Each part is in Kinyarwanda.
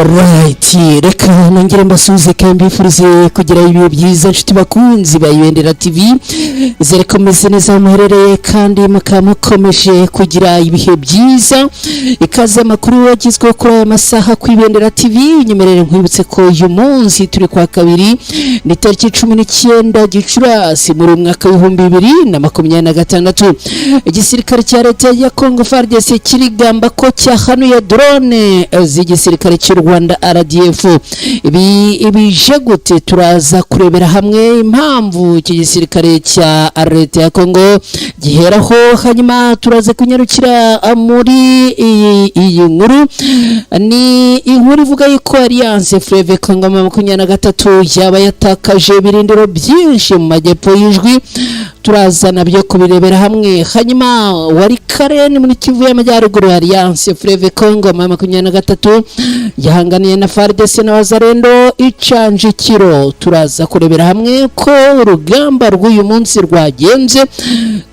Alright, reka nongere mbasuhuze kandi mbifurize kugira ibihe byiza, inshuti bakunzi ba Ibendera TV. Zere ko meze neza aho muherereye kandi mukaba mukomeje kugira ibihe byiza. Ikaze amakuru agezweho kuri aya masaha ku Ibendera TV. Nyemerere nkwibutse ko uyu munsi turi kwa kabiri, ni tariki 19 Gicurasi muri uyu mwaka w'2026. Igisirikare cya leta ya Congo FARDC kirigamba ko cyahanuye drone z'igisirikare cy'u Rwanda RDF. Ibi bije gute? Turaza kurebera hamwe impamvu iki gisirikare cya leta ya Congo giheraho. Hanyuma turaza kunyarukira muri iyi nkuru. Ni inkuru ivuga yuko Alliance Fleuve Congo 23 yaba yatakaje ibirindiro byinshi mu majyepfo y'Ijwi. Turaza nabyo kubirebera hamwe. Hanyuma wari Karen muri Kivu y'Amajyaruguru, Alliance Fleuve Congo 23 yahanganiye na FARDC na Wazalendo icanjikiro. Turaza kurebera hamwe ko urugamba rw'uyu munsi rwagenze,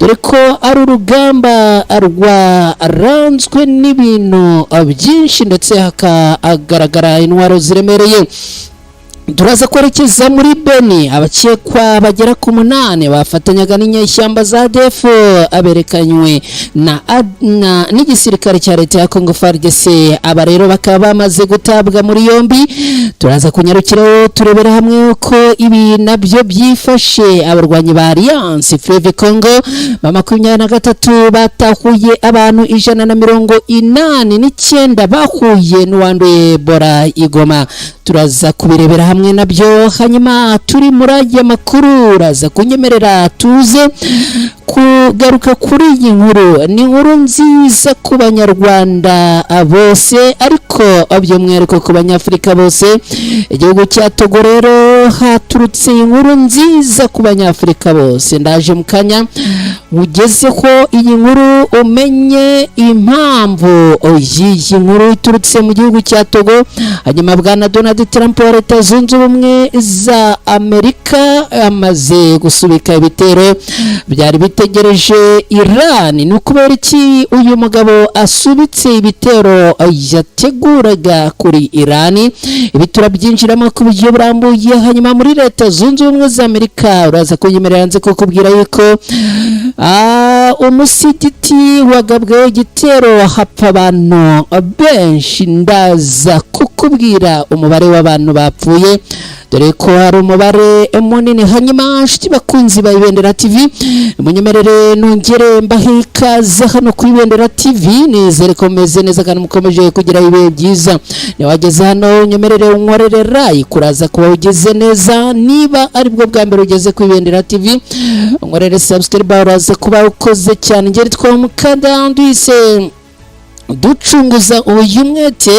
dore ko ari urugamba rwaranzwe n'ibintu byinshi ndetse hakagaragara intwaro ziremereye. Turaza kwerekeza muri Beni, abakekwa bagera ku munani bafatanyaga n'inyeshyamba za ADF aberekanywe na n'igisirikare cya leta ya Congo FARDC. Aba rero bakaba bamaze gutabwa muri yombi. Turaza kunyarukiraho turebera hamwe uko ibi nabyo byifashe. Abarwanyi ba Alliance Fleuve Congo ba 23 batahuye abantu 189 bahuye n'uwanduye Ebola i Goma. Turaza kubirebera hamwe nabyo. Hanyuma turi muri aya makuru, uraza kunyemerera tuze kugaruka kuri iyi nkuru. Ni inkuru nziza ku Banyarwanda bose, ariko by'umwihariko ku Banyafurika bose. Igihugu cya Togo rero haturutse inkuru nziza ku Banyafurika bose. Ndaje mu kanya ugezeho iyi nkuru, umenye impamvu y'iyi nkuru iturutse mu gihugu cya Togo. Hanyuma bwana Donald Trump wa Leta Zunze Ubumwe za Amerika amaze gusubika ibitero byari bitegereje Iran. Ni ukubera iki uyu mugabo asubitse ibitero yateguraga kuri Iran? Ibi turabyinjiramo ku buryo burambuye. Hanyuma muri Leta Zunze Ubumwe za Amerika, uraza kunyemerera nze kukubwira yuko umusigiti wagabweho igitero hapfa abantu benshi. Ndaza kukubwira umubare w'abantu bapfuye, dore ko hari umubare munini. Hanyuma nshuti bakunzi ba Ibendera TV, munyemerere nongere mbahe ikaze hano ku Ibendera TV. Nizere ko meze neza kandi mukomeje kugira ibihe byiza. Niwageze hano, unyemerere unkorere like, uraza kuba ugeze neza. Niba aribwo bwa mbere ugeze ku Ibendera TV, unkorere subscribe, uraza kuba ukoze cyane. Ngeri twamukanda ndwise ducunguza uyu mwete,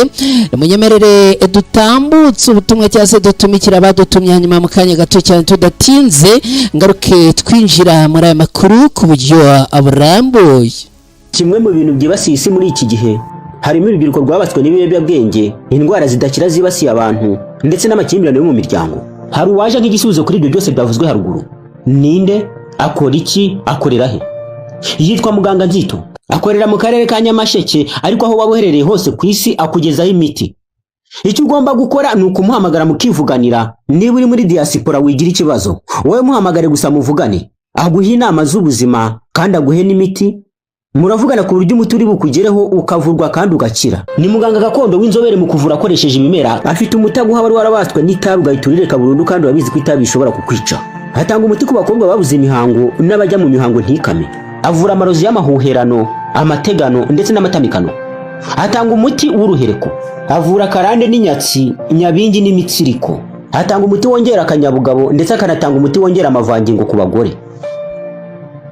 munyemerere dutambutse ubutumwa cyangwa se dutumikira abadutumye. Hanyuma mu kanya gato cyane tudatinze ngaruke twinjira muri aya makuru ku buryo burambuye. Kimwe mu bintu byibasiye isi muri iki gihe harimo urubyiruko rwabatswe n'ibiyobyabwenge, indwara zidakira zibasiye abantu, ndetse n'amakimbirane yo mu miryango. Hari uwaje nk'igisubizo kuri ibyo byose byavuzwe haruguru. Ninde? Akora iki? Akorera he? Yitwa Muganga Nzito, akorera mu karere ka Nyamasheke, ariko aho waba uherereye hose ku isi akugezaho imiti. Icyo ugomba gukora ni ukumuhamagara mukivuganira. Niba uri muri diaspora, wigira ikibazo, wowe muhamagare gusa muvugane, aguhe inama z'ubuzima kandi aguhe n'imiti. Muravugana ku buryo umuti uri bukugereho, ukavurwa kandi ugakira. Ni muganga gakondo w'inzobere mu kuvura akoresheje ibimera. Afite umuti aguha wari warabaswe n'itabi, ugahita urireka burundu, kandi urabizi ko itabi rishobora kukwica. Atanga umuti ku bakobwa babuze imihango n'abajya mu mihango ntikame. Avura amarozi y'amahuherano, amategano ndetse n'amatamikano. Atanga umuti w'uruhereko. Avura karande n'inyatsi, nyabingi n'imitsiriko. Atanga umuti wongera akanyabugabo, ndetse akanatanga umuti wongera amavangingo ku bagore.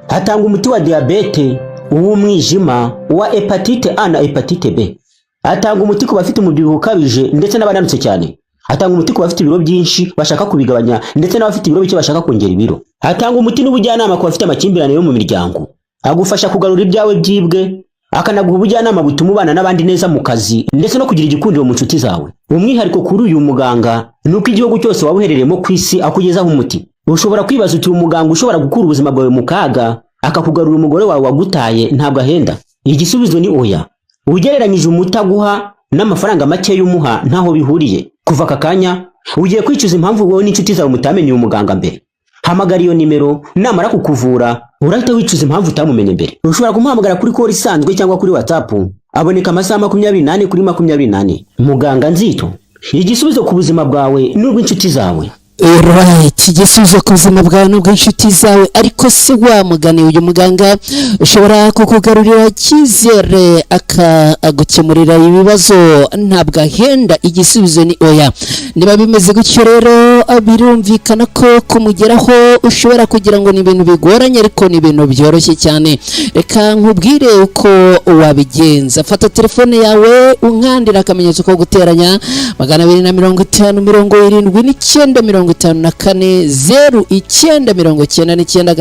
Atanga umuti wa diyabete, uw'umwijima, uwa hépatite A na hépatite B. Atanga umuti ku bafite umubyibuho ukabije ndetse n'abananutse cyane. Atanga umuti ku bafite ibiro byinshi bashaka kubigabanya, ndetse n'abafite ibiro bike bashaka kongera ibiro. Atanga umuti n'ubujyanama ku bafite amakimbirane yo mu miryango. Agufasha kugarura ibyawe byibwe, akanaguha ubujyanama butuma ubana n'abandi neza mu kazi, ndetse no kugira igikundiro mu nshuti zawe. Umwihariko kuri uyu muganga ni uko igihugu cyose waba uherereyemo ku isi akugezaho umuti. Ushobora kwibaza uti: "Umuganga ushobora gukura ubuzima bwawe mu kaga, akakugarura umugore wawe wagutaye, ntabwo ahenda?" Igisubizo ni oya. Ugereranyije umuti aguha N'amafaranga make y'umuha ntaho bihuriye. Kuva aka kanya ugiye kwicuza impamvu wowe n'inshuti zawe mutamenye uyu muganga mbere. Hamagara iyo nimero, namara kukuvura urahita wicuza impamvu utamumenye mbere. Ushobora kumuhamagara kuri call isanzwe cyangwa kuri WhatsApp. Aboneka amasaha 24 kuri 24. Muganga Nzito, igisubizo ku buzima bwawe n'ubw'inshuti zawe. Right, igisubizo ku buzima bwawe n'ubw'inshuti zawe. Ariko se wa mugani, uyu muganga ushobora kukugarurira icyizere, akagukemurira ibibazo, ntabwo ahenda? Igisubizo ni oya. Niba bimeze gutyo rero, birumvikana ko kumugeraho ushobora kugira ngo ni ibintu bigoranye, ariko ni ibintu byoroshye cyane. Reka nkubwire uko wabigenza. Fata telefone yawe, unkandira akamenyetso ko guteranya 250 79 54 09 99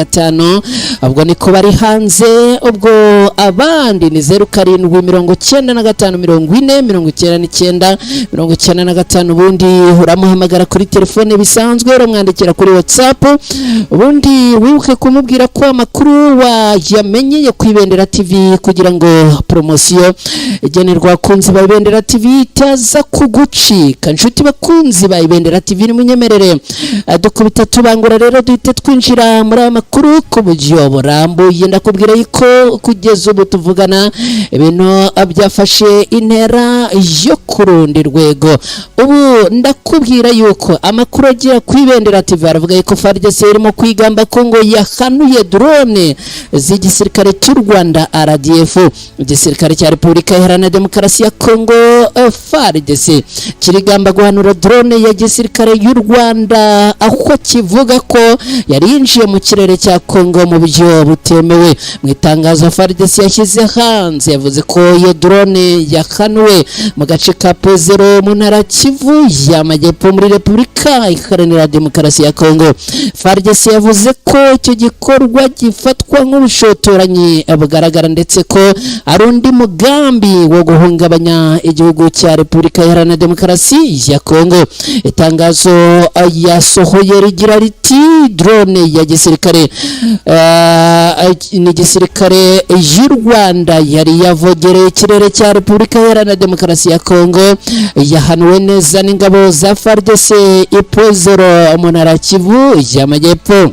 5. Ubwo niko bari hanze. Ubwo abandi ni 07 95 40 99 95. Ubundi uramuhamagara kuri telefone bisanzwe, uramwandikira kuri WhatsApp. Ubundi wibuke kumubwira ko amakuru wayamenyeye ku Ibendera TV, kugira ngo poromosiyo igenerwa abakunzi ba Ibendera TV itaza kugucika. Inshuti bakunzi ba Ibendera TV, nimunyemerere dukubita tubangura rero, duhite twinjira muri aya makuru ku buryo burambuye. Ndakubwira yuko kugeza ubu tuvugana ibintu byafashe intera yo ku rundi rwego. Ubu ndakubwira yuko amakuru agera ku Ibendera TV aravuga yuko FARDC irimo kwigamba ko ngo yahanuye drone z'igisirikare cy'u Rwanda RDF. Igisirikare cya Repubulika Iharanira Demokarasi ya Kongo, FARDC, kirigamba guhanura drone ya gisirikare y'u Rwanda, aho kivuga ko yari yinjiye mu kirere cya Kongo mu buryo butemewe. Mu itangazo FARDC yashyize hanze, yavuze ko iyo drone yahanuwe mu gace ka Pezero mu ntara Kivu y'Amajyepfo muri Repubulika Iharanira Demokarasi ya Kongo. FARDC yavuze ko icyo gikorwa gifatwa nk'ubushotoranyi bugaragara, ndetse ko ari undi mugambi wo guhungabanya igihugu cya Repubulika Iharanira Demokarasi ya Kongo. Itangazo yasohoye rigira riti: "Drone ya gisirikare ni gisirikare y'u Rwanda yari yavogereye ikirere cya Repubulika Iharanira Demokarasi ya Kongo yahanuwe neza n'ingabo za FARDC Ipozero mu ntara Kivu y'Amajyepfo."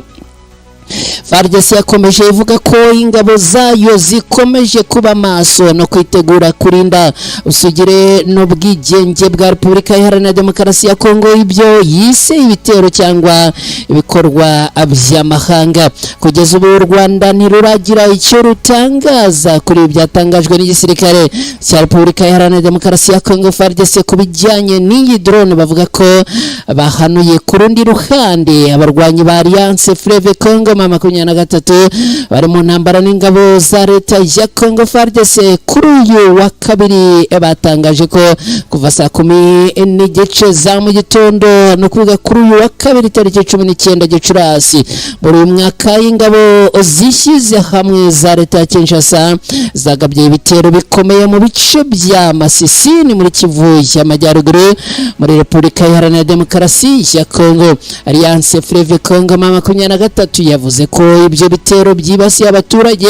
FARDC yakomeje ivuga ko ingabo zayo zikomeje kuba maso no kwitegura kurinda ubusugire n'ubwigenge bwa Repubulika Iharanira Demokarasi ya Kongo ibyo yise ibitero cyangwa ibikorwa by'amahanga. Kugeza ubu u Rwanda ntiruragira icyo rutangaza kuri ibi byatangajwe n'igisirikare cya Repubulika Iharanira Demokarasi ya Kongo, FARDC, ku bijyanye n'iyi drone bavuga ko bahanuye. Ku rundi ruhande, abarwanyi ba Alliance Fleuve Congo M23 bari mu ntambara n'ingabo za leta ya Congo, FARDC, kuri uyu wa kabiri batangaje ko kuva saa 10:30 za mu gitondo, ni ukuvuga kuri uyu wa kabiri tariki 19 Gicurasi muri uyu mwaka, ingabo zishyize hamwe za leta ya Kinshasa zagabye ibitero bikomeye mu bice bya Masisi, ni muri Kivu y'Amajyaruguru muri Repubulika Iharanira Demokarasi ya Congo. Alliance Fleuve Congo M23 yavuze ko ibyo bitero byibasiye abaturage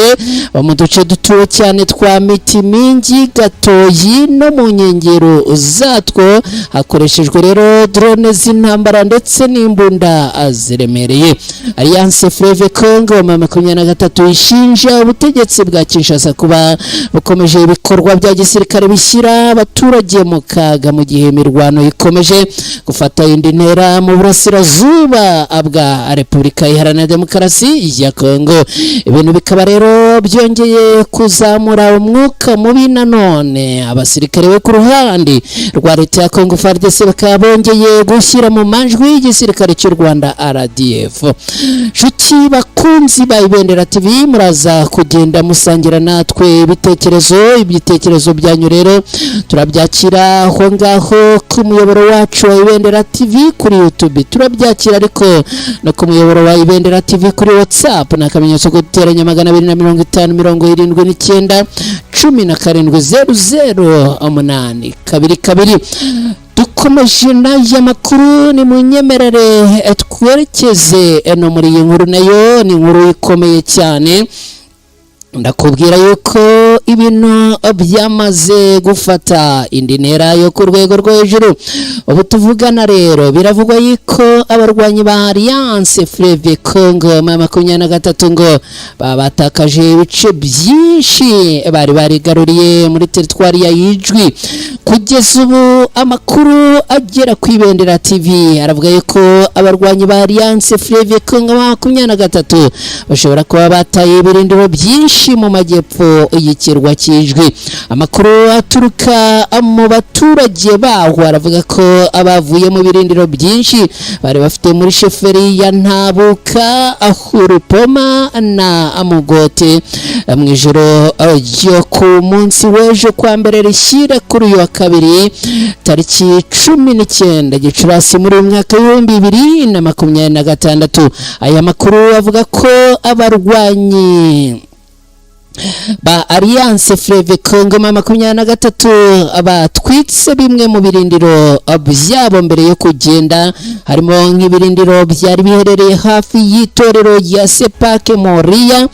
bo mu duce dutuwe cyane twa Miti Mingi, Gatoyi no mu nkengero zatwo, hakoreshejwe rero drone z'intambara ndetse n'imbunda ziremereye. Alliance Fleuve Congo M23 ishinja ubutegetsi bwa Kinshasa kuba bukomeje ibikorwa bya gisirikare bishyira abaturage mu kaga, mu gihe imirwano ikomeje gufata indi ntera mu burasirazuba bwa Repubulika Iharanira Demokarasi ya Kongo. Ibintu bikaba rero byongeye kuzamura umwuka mubi nanone. Abasirikare bo ku ruhande rwa leta ya Kongo, FARDC, bakaba bongeye gushyira mu majwi y'igisirikare cy'u Rwanda, RDF. Nshuti bakunzi ba Ibendera TV, muraza kugenda musangira natwe ibitekerezo. Ibitekerezo byanyu rero turabyakira aho ngaho ku muyoboro wacu wa Ibendera TV kuri YouTube, turabyakira ariko no ku muyoboro wa Ibendera TV kuri WhatsApp, ni akamenyetso ko guteranya 250 79 17 00 8 2 2. Dukomeje n'aya makuru, ni munyemerere twerekeze no muri iyi nkuru, nayo ni inkuru ikomeye cyane. Ndakubwira yuko ibintu byamaze gufata indi ntera yo ku rwego rwo hejuru. Ubu tuvugana rero, biravugwa yuko abarwanyi ba Alliance Fleuve Congo M23 ngo baba batakaje ibice byinshi bari barigaruriye muri teritwari ya Ijwi. Kugeza ubu amakuru agera ku Ibendera TV aravuga yuko abarwanyi ba Alliance Fleuve Congo M23 bashobora kuba bataye ibirindiro byinshi mu majyepfo y'ikirwa cy'Ijwi. Amakuru aturuka mu baturage baho aravuga ko abavuye mu birindiro byinshi bari bafite muri sheferi ya Ntabuka, Ahurupoma na Amugote mu ijoro ryo ku munsi w'ejo kwa mbere rishyira kuri uyu wa kabiri, tariki 19 Gicurasi muri uyu mwaka w'2026. Aya makuru avuga ko abarwanyi ba Alliance Fleuve Congo M23 batwitse bimwe mu birindiro byabo mbere yo kugenda, harimo nk'ibirindiro byari biherereye hafi y'itorero rya Sepake Moria.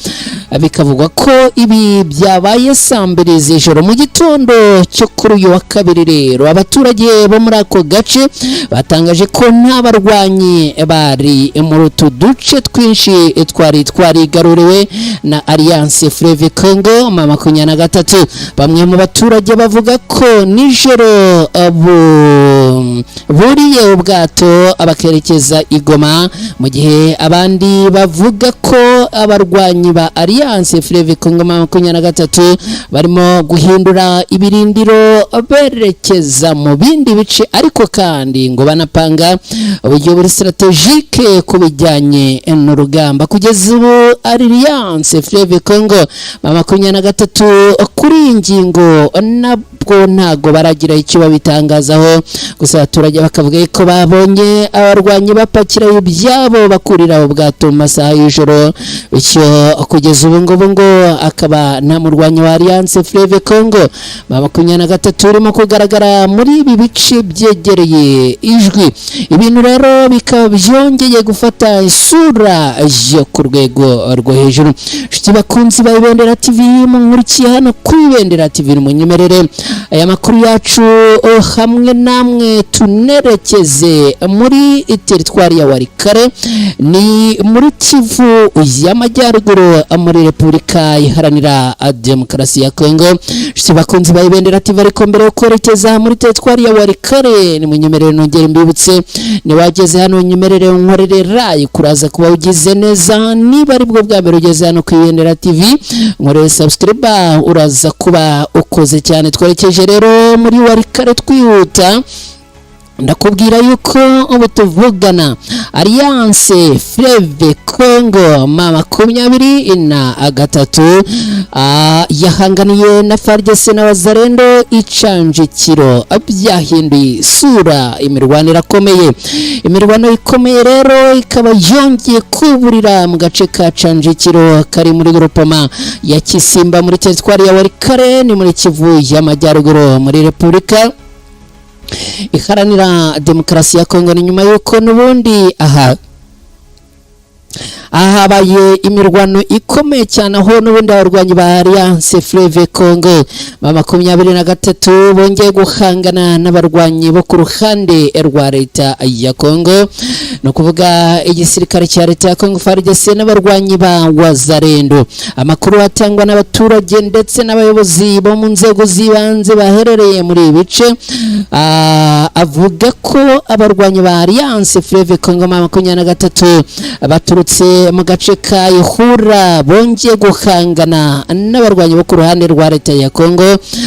Bikavugwa ko ibi byabaye saa 2 z'ijoro. Mu gitondo cyo kuri uyu wa kabiri rero, abaturage bo muri ako gace batangaje ko nta barwanyi bari muri utu duce twinshi twari twarigaruriwe na Alliance Fleuve Congo M23. Bamwe mu baturage bavuga ko nijoro buriye ubwato bakerekeza i Goma, mu gihe abandi bavuga ko abarwanyi ba Alliance Fleuve Congo M23 barimo guhindura ibirindiro berekeza mu bindi bice, ariko kandi ngo banapanga uburyo buri stratégique ku bijyanye n'urugamba. Kugeza ubu Alliance Fleuve Congo M23 kuri iyi ngingo nabwo ntago baragira icyo babitangazaho, gusa abaturage bakavuga ko babonye abarwanyi bapakira ibyabo bakurira ubwato mu masaha y'ijoro. Bityo kugeza ubu ngubu ngo akaba nta murwanyi wa Alliance Fleuve Congo M23 urimo kugaragara muri ibi bice byegereye Ijwi. Ibintu rero bikaba byongeye gufata isura yo ku rwego rwo hejuru. Inshuti bakunzi ba Ibendera TV, munkurikiye hano ku Ibendera TV, munyemerere aya makuru yacu hamwe namwe tunerekeze muri teritwari ya Walikale, ni muri Kivu y'Amajyaruguru, muri Repubulika Iharanira Demokarasi ya Kongo. Inshuti bakunzi ba Ibendera TV, ariko mbere yo kwerekeza muri teritwari ya Walikale, nimunyemerere nongere mbibutse, niwageze hano nyemerere nkorere like, kuraza kuba ugize neza. Niba ari bwo bwa mbere ugeze hano ku Ibendera TV, nkorere subscribe, uraza kuba ukoze cyane. Twerekeje rero muri Walikale twihuta. Ndakubwira yuko ubu tuvugana Alliance Fleuve Congo M23 yahanganiye na FARDC na Wazalendo icanjikiro, byahinduye isura, imirwano irakomeye. Imirwano ikomeye rero ikaba yongeye kuburira mu gace ka Canjikiro kari muri groupement ya Kisimba, muri teritwari ya Walikale, ni muri Kivu y'Amajyaruguru, muri Repubulika Iharanira Demokarasi ya Kongo. Ni nyuma y'uko n'ubundi aha habaye imirwano ikomeye cyane, aho n'ubundi abarwanyi ba Alliance Fleuve Congo M23 bongeye guhangana n'abarwanyi bo ku ruhande rwa leta ya Kongo, ni ukuvuga igisirikare cya leta ya Kongo FARDC n'abarwanyi ba Wazalendo. Amakuru atangwa n'abaturage ndetse n'abayobozi bo mu nzego z'ibanze baherereye muri ibi bice avuga ko abarwanyi ba Alliance Fleuve Congo M23 baturutse mu gace ka Ihura bongeye guhangana n'abarwanyi bo ku ruhande rwa leta ya Kongo.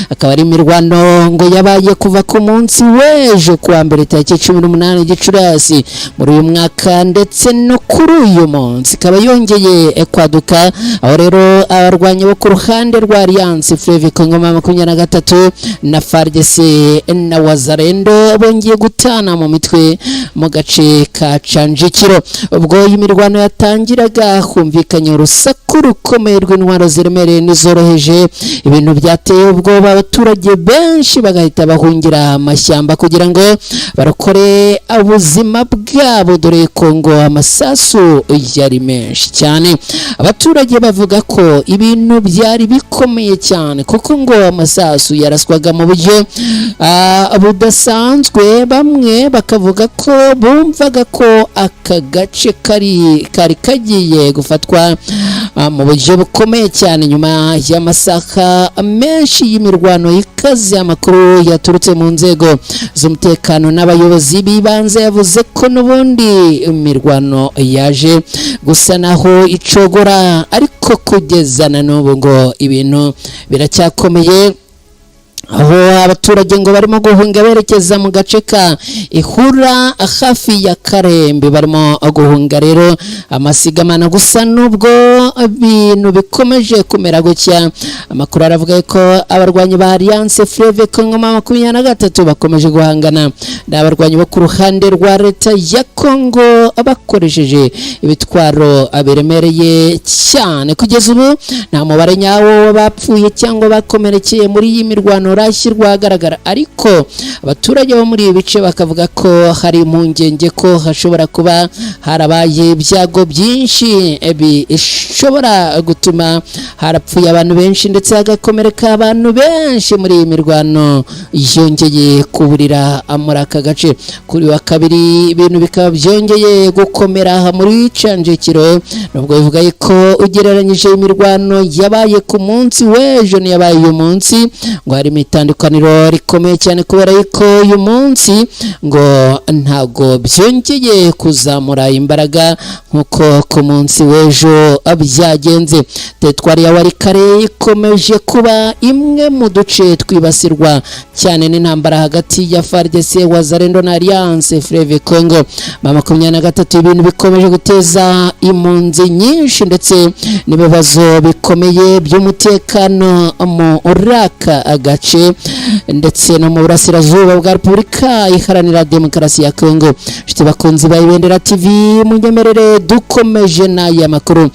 Akaba ari imirwano ngo yabaye kuva ku munsi w'ejo kuwa mbere, tariki 18 Gicurasi muri uyu mwaka, ndetse no kuri uyu munsi ikaba yongeye kwaduka, aho rero abarwanyi bo ku ruhande rwa Alliance Fleuve Congo M23 na FARDC na Wazalendo bongeye gutana mu mitwe mu gace ka Canjikiro. Ubwo iyi mirwano yatangiraga, humvikanye urusaku rukomeye rw'intwaro ziremereye n'izoroheje, ibintu byateye ubwoba abaturage benshi, bagahita bahungira amashyamba kugira ngo barokore ubuzima bwabo, dore ko ngo amasasu yari menshi cyane. Abaturage bavuga ko ibintu byari bikomeye cyane, kuko ngo amasasu yaraswaga mu buryo budasanzwe. Bamwe bakavuga ko bumvaga ko aka gace kari kagiye gufatwa mu buryo bukomeye cyane. Nyuma y'amasaha menshi y'imirwano ikaze, amakuru yaturutse mu nzego z'umutekano n'abayobozi b'ibanze yavuze ko n'ubundi imirwano yaje gusa naho icogora, ariko kugeza na n'ubu ngo ibintu biracyakomeye, aho abaturage ngo barimo guhunga berekeza mu gace ka Ihura hafi ya Karembe. Barimo guhunga rero amasigamana. Gusa nubwo ibintu bikomeje kumera gutya, amakuru aravuga ko abarwanyi ba Alliance Fleuve Congo 23 bakomeje guhangana n'abarwanyi bo ku ruhande rwa leta ya Congo bakoresheje ibitwaro biremereye cyane. Kugeza ubu nta mubare nyawo w'abapfuye cyangwa bakomerekeye muri iyi mirwano urashyirwa ahagaragara, ariko abaturage bo muri ibi bice bakavuga ko hari impungenge ko hashobora kuba harabaye ibyago byinshi bishobora gutuma harapfuye abantu benshi ndetse hagakomereka abantu benshi muri iyi mirwano yongeye kuburira muri aka gace. Kuri wa kabiri ibintu bikaba byongeye gukomera aha muri Canjekiro, nubwo bivuga ko ugereranyije imirwano yabaye ku munsi w'ejo n'iyabaye uyu munsi ngo harimo itandukaniro rikomeye cyane, kubera yuko uyu munsi ngo ntabwo byongeye kuzamura imbaraga nk'uko ku munsi w'ejo byagenze. Teritwari ya Walikale ikomeje kuba imwe mu duce twibasirwa cyane n'intambara hagati ya FARDC, Wazalendo na Alliance Fleuve Congo 23, ibintu bikomeje guteza impunzi nyinshi ndetse n'ibibazo bikomeye by'umutekano muri aka gace ndetse no mu burasirazuba bwa Repubulika Iharanira Demokarasi ya Congo. Inshuti bakunzi ba Ibendera TV, munyemerere dukomeje n'aya makuru,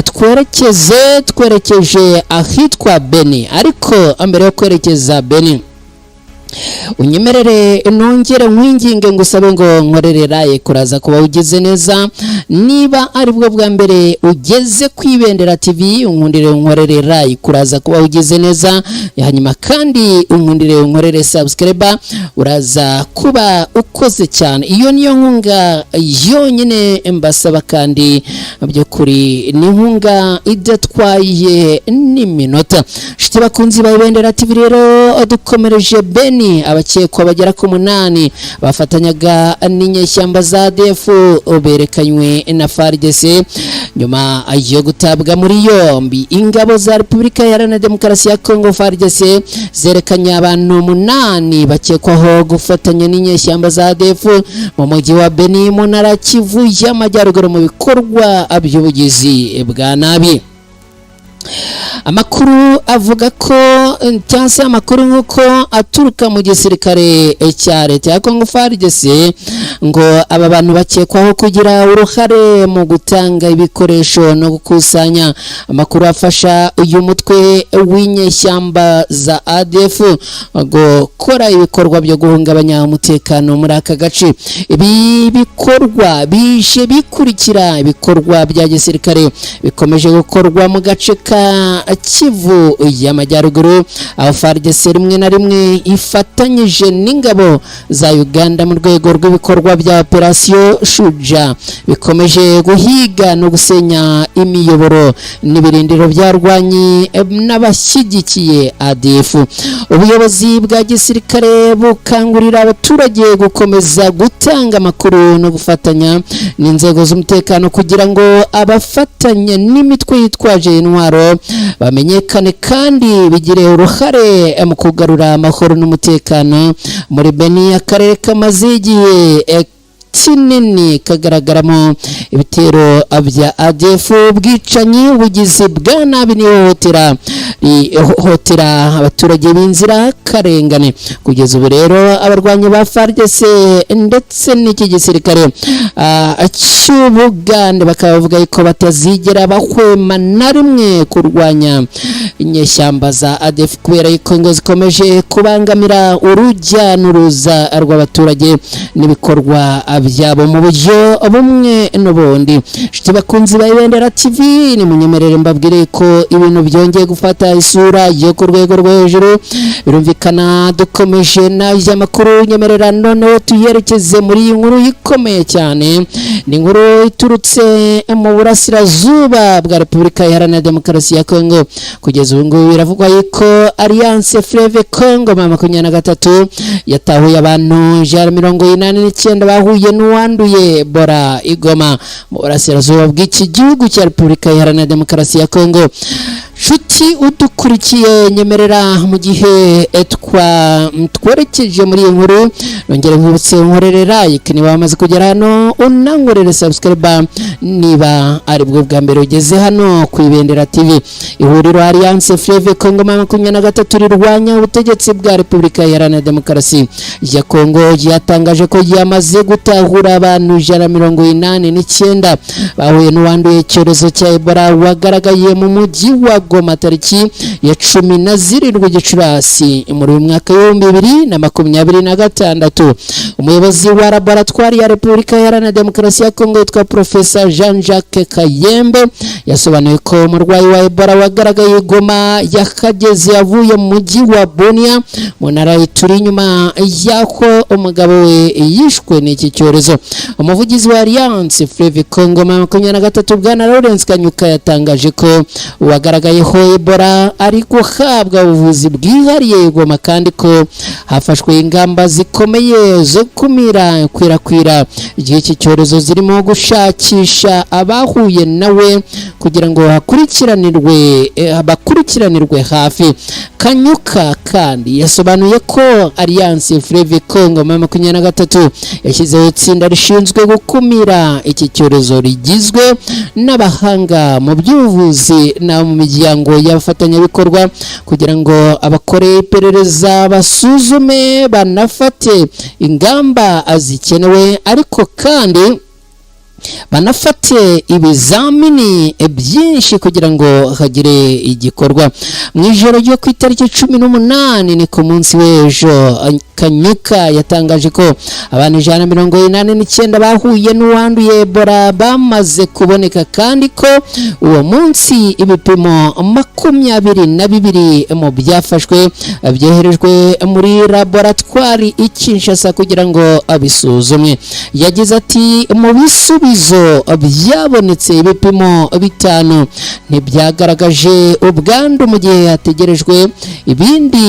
twerekeje ahitwa Beni. Ariko mbere yo kwerekeza Beni, unyemerere nongere nkwinginge ngusabe ngo nkorere like, kuraza kuba ugize neza. Niba aribwo bwa mbere ugeze ku Ibendera TV, unkundire nkorere like, kuraza kuba ugize neza. Hanyuma kandi unkundire nkorere subscribe, uraza kuba ukoze cyane. Iyo niyo nkunga yonyine mbasaba, kandi by'ukuri ni inkunga idatwaye n'iminota. Inshuti bakunzi ba Ibendera TV rero, dukomereje Beni. Abakekwa bagera ku 8 bafatanyaga n'inyeshyamba za ADF berekanywe na FARDC nyuma yo gutabwa muri yombi. Ingabo za Repubulika Iharanira Demokarasi ya Congo, FARDC, zerekanye abantu 8 bakekwaho gufatanya n'inyeshyamba za ADF mu mujyi wa Beni mu ntara Kivu y'Amajyaruguru mu bikorwa by'ubugizi bwa nabi. Amakuru avuga ko, cyangwa se amakuru nk'uko aturuka mu gisirikare cya leta ya Congo FARDC, ngo aba bantu bakekwaho kugira uruhare mu gutanga ibikoresho no gukusanya amakuru afasha uyu mutwe w'inyeshyamba za ADF gukora ibikorwa byo guhungabanya umutekano muri aka gace. Ibi bikorwa bije bikurikira ibikorwa bya gisirikare bikomeje gukorwa mu gace ka Kivu y'Amajyaruguru, aho FARDC rimwe na rimwe ifatanyije n'ingabo za Uganda mu rwego rw'ibikorwa bya Operasiyo Shuja bikomeje guhiga no gusenya imiyoboro n'ibirindiro byarwanyi n'abashyigikiye ADF. Ubuyobozi bwa gisirikare bukangurira abaturage gukomeza gutanga amakuru no gufatanya n'inzego z'umutekano kugira ngo abafatanya n'imitwe yitwaje intwaro bamenyekane kandi bigire uruhare mu kugarura amahoro n'umutekano muri Beni, akarere kamaze igihe kinini kagaragaramo ibitero bya ADF, ubwicanyi, ubugizi bwa nabi n'ihohotera rihohotera abaturage b'inzirakarengane. Kugeza ubu rero abarwanyi ba FARDC ndetse n'iki gisirikare cy'Ubugande bakaba bavuga ko batazigera bahwema na rimwe kurwanya inyeshyamba za ADF, kubera yuko ngo zikomeje kubangamira urujya n'uruza rw'abaturage n'ibikorwa byabo mu buryo bumwe n'ubundi. Inshuti bakunzi ba Ibendera TV, ni munyemerere mbabwire ko ibintu byongeye gufata isura yo ku rwego rwo hejuru. Birumvikana dukomeje n'ay'amakuru, nyemerera noneho tuyerekeze muri iyi nkuru ikomeye cyane. Ni inkuru iturutse mu burasirazuba bwa Repubulika Iharanira Demokarasi ya Kongo. Kugeza ubu ngubu biravugwa yuko Alliance Fleuve Congo M23 yatahuye abantu 189 bahuye n'uwanduye Ebola i Goma, mu burasirazuba bw'iki gihugu cya Repubulika Iharanira Demokarasi ya Kongo. Nshuti udukurikiye, nyemerera mu gihe twerekeje muri iyi nkuru nongere nkwibutse nkorere like niba wamaze kugera hano, unankorere subscribe niba aribwo bwa mbere ugeze hano ku Ibendera TV. Ihuriro Alliance Fleuve Congo M23 rirwanya ubutegetsi bwa Repubulika Iharanira Demokarasi ya Kongo ryatangaje ko ryamaze gutahura abantu 189 bahuye n'uwanduye icyorezo cya Ebola wagaragaye mu mujyi wa Goma tariki ya 17 Gicurasi muri uyu mwaka w'2026. Umuyobozi wa laboratwari ya Repubulika Iharanira Demokarasi ya Kongo witwa Profesa Jean Jacques Kayembe yasobanuye ko umurwayi wa Ebola wagaragaye i Goma yakageze avuye mu mujyi wa Bunia mu ntara turi, inyuma y'aho umugabo we yishwe n'iki cyorezo. Umuvugizi wa Alliance Fleuve Congo M23, bwana Lawrence Kanyuka, yatangaje ko uwagaragayeho Ebola ari guhabwa ubuvuzi bwihariye i Goma, kandi ko hafashwe ingamba zikomeye zo kumira ikwirakwira ry'iki cyorezo, zirimo gushakisha abahuye nawe kugira ngo hakurikiranirwe bakurikiranirwe hafi. Kanyuka kandi yasobanuye ko Alliance Fleuve Congo M23 yashyizeho itsinda rishinzwe gukumira iki cyorezo rigizwe n'abahanga mu by'ubuvuzi na mu miryango y'abafatanyabikorwa, kugira ngo abakore iperereza, basuzume, banafate ingamba zikenewe, ariko kandi banafate ibizamini byinshi kugira ngo hagire igikorwa. Mu ijoro ryo ku itariki 18, ni ku munsi w'ejo, Kanyuka yatangaje ko abantu 189 bahuye n'uwanduye Ebola bamaze kuboneka, kandi ko uwo munsi ibipimo 22 mu byafashwe byoherejwe muri laboratwari i Kinshasa kugira ngo abisuzumwe. Yagize ati: "Mu bisubizo byabonetse, ibipimo bitanu ntibyagaragaje ubwandu, mu gihe hategerejwe ibindi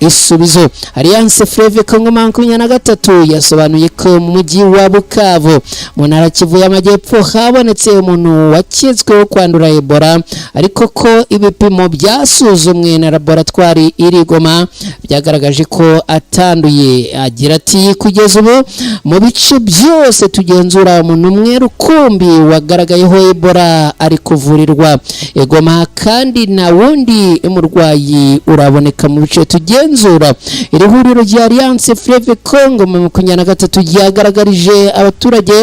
bisubizo." Alliance Fleuve Congo M23 yasobanuye ko mu mujyi wa Bukavu mu ntara Kivu y'Amajyepfo habonetse umuntu waketsweho kwandura Ebola, ariko ko ibipimo byasuzumwe na laboratwari iri Goma byagaragaje ko atanduye. Agira ati: "Kugeza ubu mu bice byose tugenzura, umuntu umwe rukumbi wagaragayeho Ebola ari kuvurirwa i Goma, kandi nta wundi murwayi uraboneka mu bice tugenzura." Iri huriro rya Alliance Fleuve Congo M23 ryagaragarije abaturage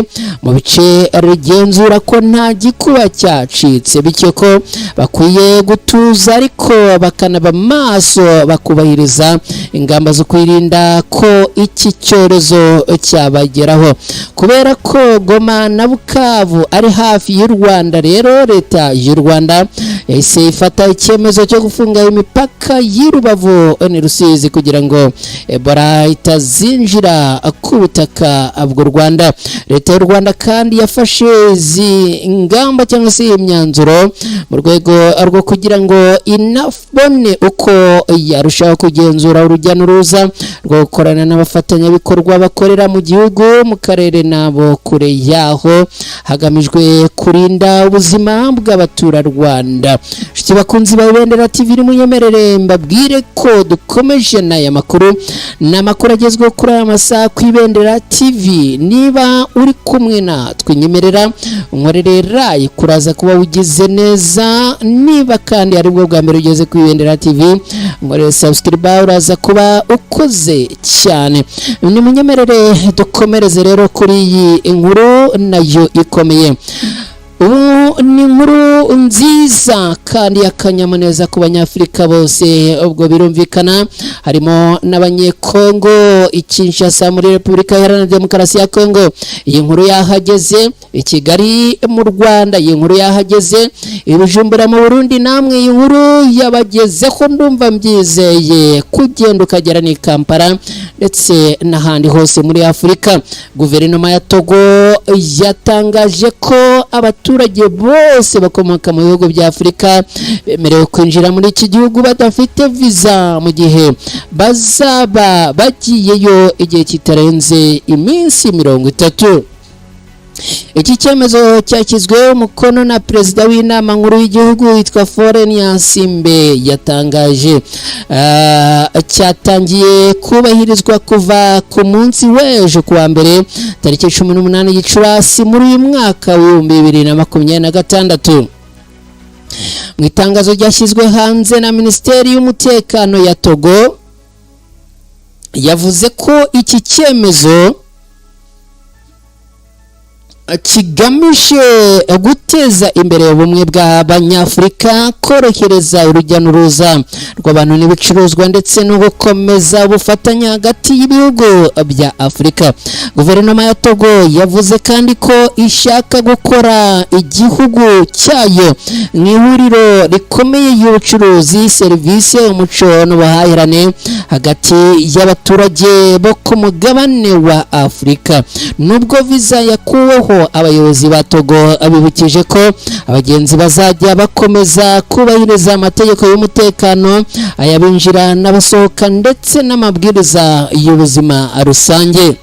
mu bice rigenzura ko nta gikuba cyacitse, bityo ko bakwiye gutuza ariko bakanaba maso, bakubahiriza ingamba zo kwirinda ko iki cyorezo cyabageraho. Kubera ko Goma na Bukavu ari hafi y'u Rwanda rero, leta y'u Rwanda yahise ifata icyemezo cyo gufunga imipaka y'i Rubavu ni Rusizi kugira ngo Ebola itazinjira ku butaka bw'u Rwanda. Leta y'u Rwanda kandi yafashe izi ngamba cyangwa se imyanzuro mu rwego rwo kugira ngo inabone uko yarushaho kugenzura urujya n'uruza rwo gukorana n'abafatanyabikorwa bakorera mu gihugu, mu karere n'abo kure yaho, hagamijwe kurinda ubuzima bw'abaturarwanda. Rwanda. Inshuti bakunzi ba Ibendera TV, nimunyemerere mbabwire ko dukomeje n'aya makuru. Ni amakuru agezweho kuri aya masaha ku Ibendera TV. Niba uri kumwe natwe, nyemerera unkorere like, kuraza kuba ugize neza. Niba kandi ari bwo bwa mbere ugeze ku Ibendera TV, nkorere subscribe, uraza kuba ukoze cyane. Nimunyemerere dukomereze rero kuri iyi inkuru nayo ikomeye. Ubu ni inkuru nziza kandi y'akanyamuneza ku Banyafurika bose, ubwo birumvikana harimo n'Abanyekongo. I Kinshasa muri Repubulika Iharanira Demokarasi ya Kongo iyi nkuru yahageze, i Kigali mu Rwanda iyi nkuru yahageze, i Bujumbura mu Burundi namwe iyi nkuru yabagezeho, ndumva mbyizeye, kugenda ukagera ni Kampala ndetse n'ahandi hose muri Afurika. Guverinoma ya Togo yatangaje ko abaturage bose bakomoka mu bihugu bya Afurika bemerewe kwinjira muri iki gihugu badafite viza, mu gihe bazaba bagiyeyo igihe kitarenze iminsi 30. Iki cyemezo cyashyizweho umukono na perezida w'inama nkuru y'igihugu witwa Faure Gnassingbé yatangaje. Cyatangiye kubahirizwa kuva ku munsi w'ejo kuwa mbere, tariki 18 Gicurasi muri uyu mwaka w'2026. Mu itangazo ryashyizwe hanze na Minisiteri y'Umutekano ya Togo, yavuze ko iki cyemezo kigamije guteza imbere ubumwe bw'Abanyafurika, korohereza urujya n'uruza rw'abantu n'ibicuruzwa, ndetse no gukomeza ubufatanye hagati y'ibihugu bya Afurika. Guverinoma ya Togo yavuze kandi ko ishaka gukora igihugu cyayo mu ihuriro rikomeye y'ubucuruzi, serivisi, umuco n'ubuhahirane hagati y'abaturage bo ku mugabane wa Afurika. Nubwo viza yakuweho, abayobozi ba Togo bibukije ko abagenzi bazajya bakomeza kubahiriza amategeko y'umutekano, ay'abinjira n'abasohoka, ndetse n'amabwiriza y'ubuzima rusange.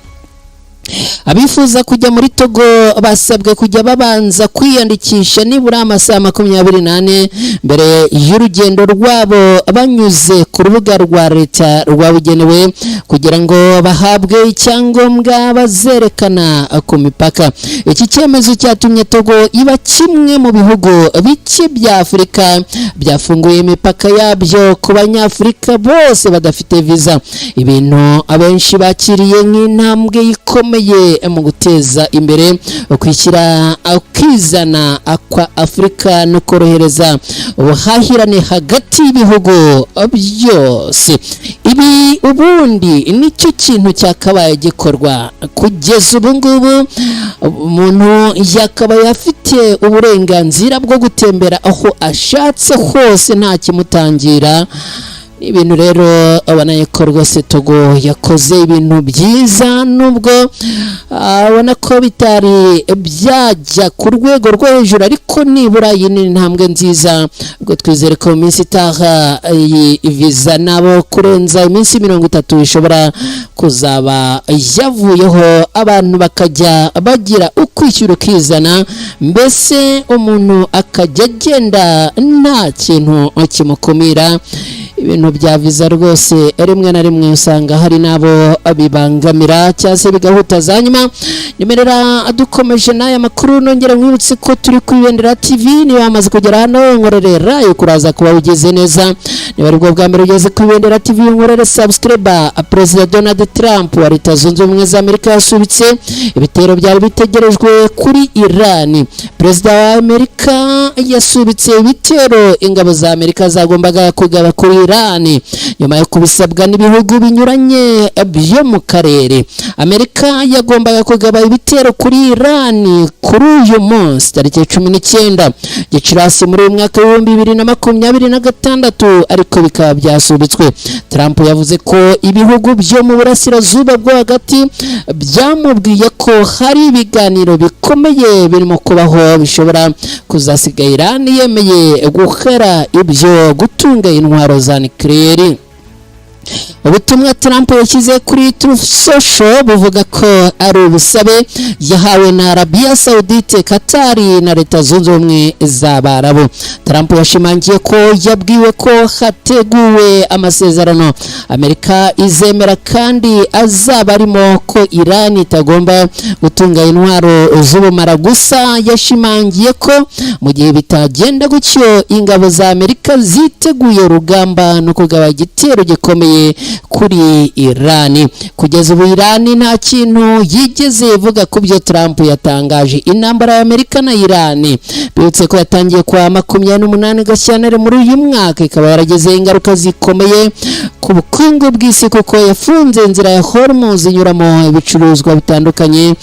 Abifuza kujya muri Togo basabwe kujya babanza kwiyandikisha nibura amasaha 24 mbere y'urugendo rwabo, banyuze ku rubuga rwa leta rwabugenewe, kugira ngo bahabwe icyangombwa bazerekana ku mipaka. Iki cyemezo cyatumye Togo iba kimwe mu bihugu bike bya Afurika byafunguye imipaka yabyo ku Banyafurika bose badafite viza, ibintu abenshi bakiriye nk'intambwe ikomeye mu guteza imbere ukwishyira ukizana kwa Afurika no korohereza ubuhahirane hagati y'ibihugu byose. Ibi ubundi nicyo kintu cyakabaye gikorwa kugeza ubu ngubu. Umuntu yakabaye afite uburenganzira bwo gutembera aho ashatse hose nta kimutangira. Ibintu rero ubona ko rwose Togo yakoze ibintu byiza, nubwo ubona ko bitari byajya ku rwego rwo hejuru, ariko nibura iyi ni intambwe nziza. Ubwo twizere ko mu minsi itaha iyi viza nabo kurenza iminsi 30 ishobora kuzaba yavuyeho, abantu bakajya bagira ukwishyura ukizana, mbese umuntu akajya agenda nta kintu kimukumira. Ibintu bya viza rwose rimwe na rimwe usanga hari n'abo bibangamira cyangwa se bigahutaza. Hanyuma nyemerera dukomeje n'aya makuru, nongera nkwibutse ko turi ku Ibendera TV. Niba wamaze kugera hano, nkorere like, kuraza kuba ugeze neza. Niba aribwo bwa mbere ugeze ku Ibendera TV, nkorere subscribe. Perezida Donald Trump wa Leta Zunze Ubumwe za Amerika yasubitse ibitero byari bitegerejwe kuri Iran. Perezida wa Amerika yasubitse ibitero ingabo za Amerika zagombaga kugaba kuri Iran nyuma yo kubisabwa n'ibihugu binyuranye byo mu karere. Amerika yagombaga kugaba ibitero kuri Iran kuri uyu munsi, tariki 19 Gicurasi muri uyu mwaka w'2026, ariko bikaba byasubitswe. Trump yavuze ko ibihugu byo mu Burasirazuba bwo Hagati byamubwiye ko hari ibiganiro bikomeye birimo kubaho bishobora kuzasiga Iran yemeye guhera ibyo gutunga intwaro za nucléaire. Ubutumwa Trump yashyize kuri Truth Social buvuga ko ari ubusabe yahawe na Arabia Saudite, Katari na Leta Zunze Ubumwe z'Abarabu. Trump yashimangiye ko yabwiwe ko hateguwe amasezerano Amerika izemera kandi azaba arimo ko Iran itagomba gutunga intwaro z'ubumara. Gusa yashimangiye ko mu gihe bitagenda gutyo, ingabo za Amerika ziteguye urugamba no kugaba igitero gikomeye kuri Iran. Kugeza ubu Iran nta kintu yigeze ivuga ku byo Trump yatangaje. Intambara ya Amerika na Iran bibutse ko yatangiye kwa 28 Gashyantare muri uyu mwaka, ikaba yaragize ingaruka zikomeye ku bukungu bw'isi, kuko yafunze inzira ya Hormuz inyuramo ibicuruzwa bitandukanye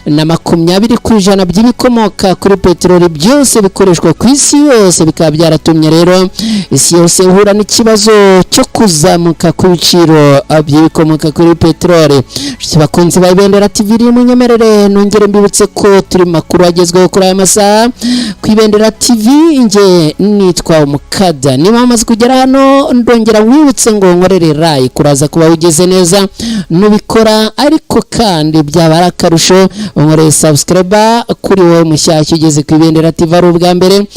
na 20% by'ibikomoka kuri peteroli byose bikoreshwa ku isi yose. Bikaba byaratumye rero isi yose ihura n'ikibazo cyo kuzamuka kw'ibiciro by'ibikomoka kuri peteroli. Inshuti bakunzi ba Ibendera TV, iri munyemerere nongere mbibutse ko turi mu makuru agezweho kuri aya masaha ku Ibendera TV. Nge nitwa Umukada. Niba wamaze kugera hano, ndongera wibutse ngo nkorere like, kuraza kuba ugeze neza nubikora, ariko kandi byaba ari akarusho unkoreye subscribe kuri wowe mushyashya ugeze ku Ibendera TV ari ubwa mbere,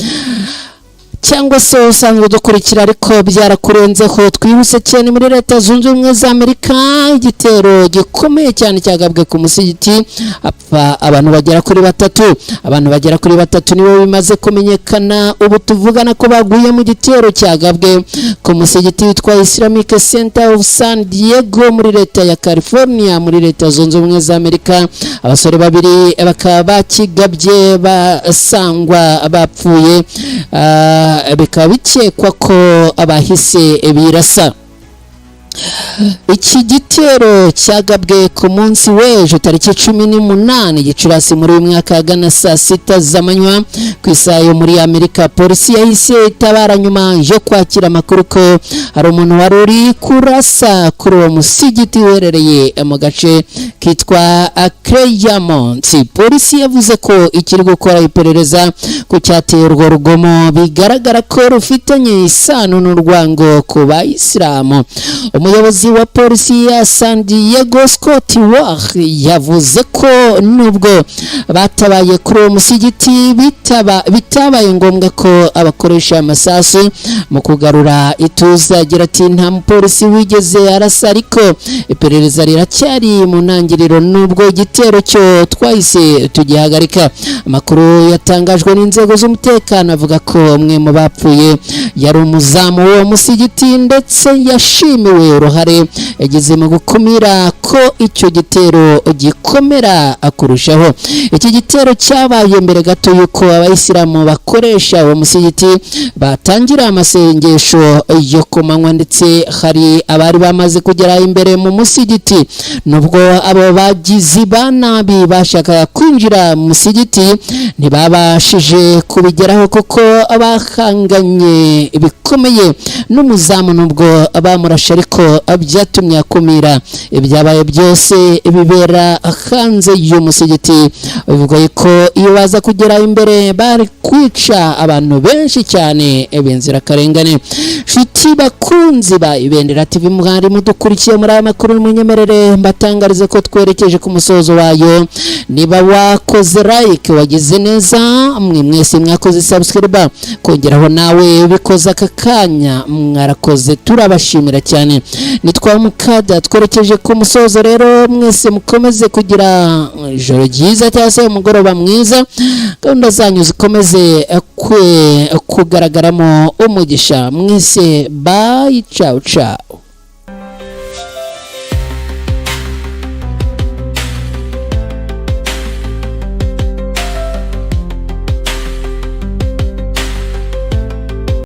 cyangwa se usanzwe udukurikira ariko byarakurenzeho. Twihuse cyane muri Leta Zunze Ubumwe za Amerika, igitero gikomeye cyane cyagabwe ku musigiti, hapfa abantu bagera kuri batatu. Abantu bagera kuri batatu nibo bimaze kumenyekana ubu tuvugana ko baguye mu gitero cyagabwe ku musigiti witwa Islamic Center of San Diego muri leta ya California, muri Leta Zunze Ubumwe za Amerika. Abasore babiri bakaba bakigabye basangwa bapfuye, bikaba bikekwa ko abahise birasa. Iki gitero cyagabwe ku munsi w'ejo tariki 18 Gicurasi muri uyu mwaka, ahagana saa 6 z'amanywa ku isaha yo muri Amerika. Polisi yahise itabara nyuma yo kwakira amakuru ko hari umuntu wari uri kurasa kuri uwo musigiti uherereye mu gace kitwa Claremont. Polisi yavuze ko ikiri gukora iperereza ku cyateye urwo rugomo, bigaragara ko rufitanye isano n'urwango ku bayisilamu. Umuyobozi wa polisi ya San Diego, Scott Wach, yavuze ko nubwo batabaye kuri uwo musigiti, bitabaye ngombwa ko abakoresha amasasu mu kugarura ituze. Agira ati: "Nta mupolisi wigeze arasa, ariko iperereza riracyari mu ntangiriro, nubwo igitero cyo twahise tugihagarika." Amakuru yatangajwe n'inzego z'umutekano avuga ko umwe mu bapfuye yari umuzamu w'uwo musigiti, ndetse yashimiwe uruhare yagize mu gukumira ko icyo gitero gikomera kurushaho. Iki gitero cyabaye mbere gato y'uko abayisilamu bakoresha uwo musigiti batangira amasengesho yo ku manywa, ndetse hari abari bamaze kugera imbere mu musigiti. Nubwo abo bagizi ba nabi bashakaga kwinjira mu musigiti, ntibabashije kubigeraho kuko bahanganye bikomeye n'umuzamu. Nubwo bamurashe, ariko byatumye akumira. Ibyabaye byose bibera hanze y'umusigiti, bivuga ko iyo baza kugera imbere bari kwica abantu benshi cyane b'inzirakarengane. Nshuti bakunzi ba Ibendera TV, mwari mudukurikiye muri aya makuru, munyemerere mbatangarize ko twerekeje ku musozo wayo. Niba wakoze like, wagize neza. Mwe mwese mwakoze subscribe, kongeraho nawe ubikoze aka kanya, mwarakoze, turabashimira cyane. Nitwa Mukada, twerekeje ku musozo rero. Mwese mukomeze kugira ijoro ryiza cyangwa se umugoroba mwiza, gahunda zanyu zikomeze kugaragaramo umugisha. Mwese, bye, ciao ciao.